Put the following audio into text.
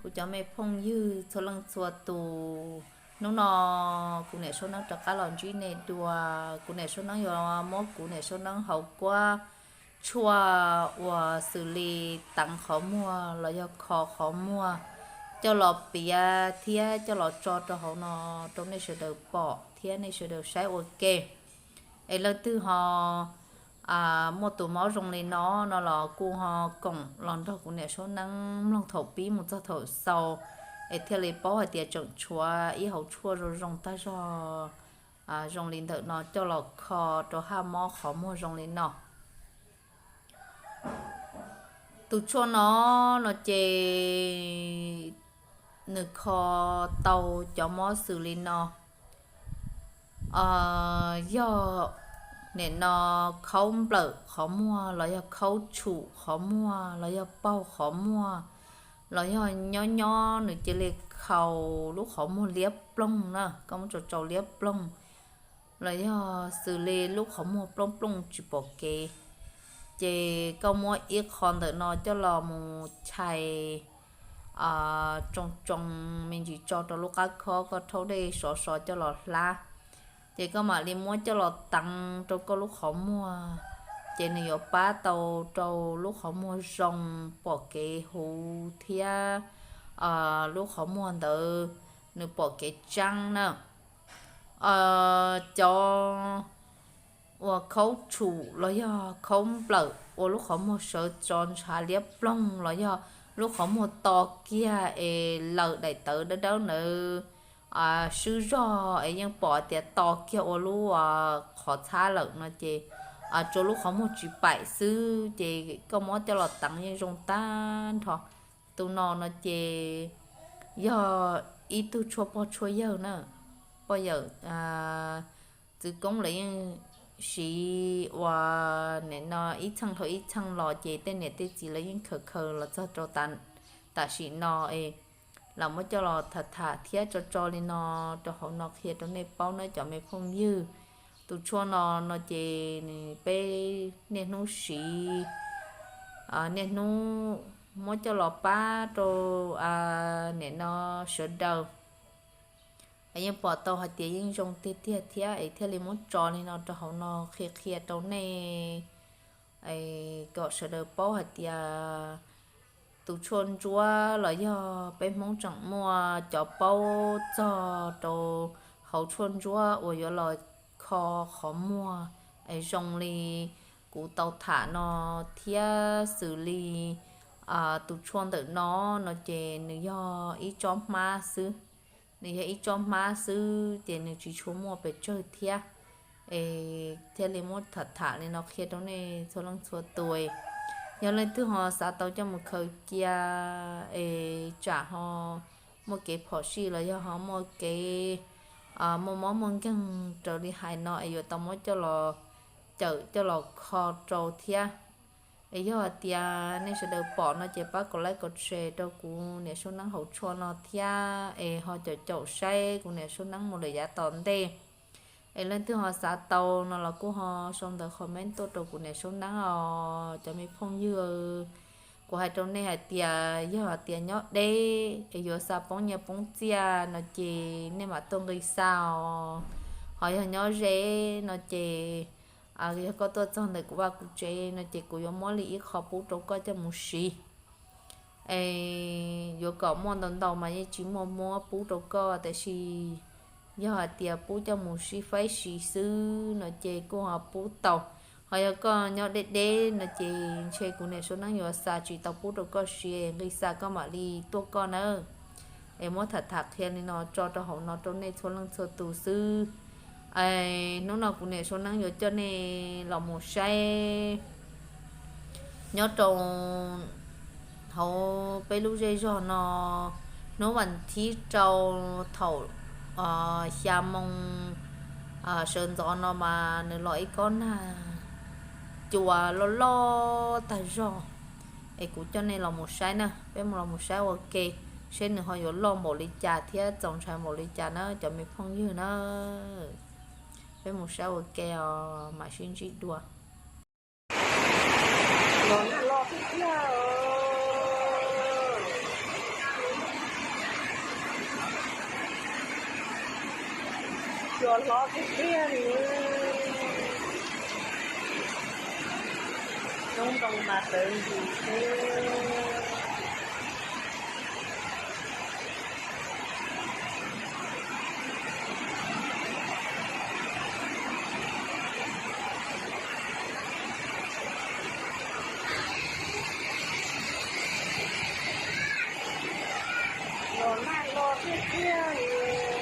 Kuv cov me phooj ywg txhua leej txhua tus, hnub no kuv niam Saub Neeb rov qab los ntsib nej dua. Kuv niam Saub Neeb yuav muab kuv niam Saub Neeb hauv kuab tshuaj uas xws li teev qhov muag los yog kho qhov muag coj los piav thiab coj los tso rau hauv no rau nej sawv daws pom thiab nej sawv daws saib ua ke. Es leej twg ho muaj tus mob zoo li no no los kuj ho koom los nrog kuv niam Saub Neeb mloog thaum pib mus txog thaum xaus, es thiaj li paub hais tias tseem tshuav ib hauv tshuaj zoo zoo tag zog zoo li ntawm no coj los kho rau haj mob qhov muag zoo li no. Tus tshuaj no no ces nws kho tau cov mob xws li no, yog nim no khaub nplawm qhov muag los yog khaub tshum qhov muag los yog paug qhov muag los yog nyob nyob nws cia li khaus lub qhov muag liab ploog na, koj muab tso tsau liab ploog los yog xws li lub qhov muag plooj plooj tsis pom kev, ces koj muab ib qho ntawm no coj los mus chais tsoo tsoo me ntsis tso rau lub qab khob, koj rhaub dej sov sov coj los hlab, ces koj mam li muab coj los teev rau koj lub qhov muag, ces nws yuav pab tau rau lub qhov muag zoo, pom kev huv thiab lub qhov muag ntawd nws pom kev tseeb na. Cov uas khaub tshum los yog khaub nplawm ua lub qhov muag sawv tso ntshav liab ploog los yog lub qhov muag to kiag es lawm daim tawv dawb dawb ntawd swb zog es yeej pom tias to kiag ua lub qhov txhab lawm no ces tsuas lub qhov muag tsis paim xwb ces koj muab coj los teev yeej zoo tag nrho. Tus no no ces yog ib tug tshuaj pog tshuaj yawg na, pog yawm txwv koob lawv yeej siv ua nim no ib txheej dhau ib txheej los ces tej niam tej txiv lawv yeej khaws khaws los txog rau tam sim no es los muab coj los tham tham thiab tso tso li no rau hauv no qhia rau nej paub nawb cov me phooj ywg. Tus tshuaj no no ces nws peb niaj hnub siv, niaj hnub muab coj los pab rau nim no sawv daws. Yeej pom tau hais tias yeej zoo tiag tiag thiab es thiaj li muab tso li no rau hauv no qhia qhia rau nej kom sawv daws paub hais tias tus tshuaj ntsuab los yog peb Hmoob tseem muaj cov paub txog rau hauv tshuaj ntsuab uas yuav los kho qhov muag es zoo li kuv tau tham no thiab xws li tus tshuaj ntawm no no ces nws yog ib tsob hmab xwb. Nws yog ib tsob hmab xwb ces nws tsis tshua muaj pes tsawg thiab. Es thiaj li muab tham tham li no qhia rau nej txhua leej txhua tus. Yog leej twg ho xav tau coj mus khaws cia es tsam ho muaj kev phom sij los yog ho muaj kev muaj mob muaj nkeeg raws li hais no es yuav tau muab coj los cawm coj los kho rau thiab. Es yog hais tias nej sawv daws pom no ces pab kom like kom share rau kuv niam Saub Neeb hauv tshuaj no thiab es ho caum caum saib kuv niam Saub Neeb mus lawm yav tom ntej. Es leej twg ho xav tau no los kuj ho sau ntawv comment tuaj rau kuv niam Saub Neeb os cov me phooj ywg. Kuv hais rau nej hais tias yog hais tias nyob deb es yuav xa poob nyiaj poob txiaj no ces nej mam tuaj nqis xa os. Ho yog nyob ze no ces yog koj tuaj txog ntawm kuv vaj kuv tsev no ces kuv yuav muab li ib qho pub rau koj coj mus siv. Es yuav kom muaj ntau ntau mas yeej tsis muaj muab pub rau koj, tab sis yog hais tias pub coj mus sib faib siv xwb no ces kuj ho pub tau. Ho yog koj nyob deb deb no ces ntshe kuv niam Saub Neeb yuav xa tsis tau pub rau koj siv, nqis xa koj mam li tuaj koj nawb. Es muab tham tham qhia li no tso rau hauv no rau nej txhua leej txhua tus xwb. Hnub no kuv niam Saub Neeb yuav coj nej los mus saib nyob rau hauv peb lub zej zog no, hnub vas thib rau thaum xya moo sawv ntxov no mas nws los ib kob nag cua loj loj tag zog. Es kuv coj nej los mus saib na, peb mus los mus saib ua ke, seb nws ho yuav loj npaum li cas thiab txaus ntshai npaum li cas na cov me phooj ywg na. Peb mus saib ua ke os, mam sib ntsib dua. Los loj tiag tiag. Cua hlob tiag tiag li. Roob ntoo mas tawv ntws xwb. Los nag los tiag tiag li.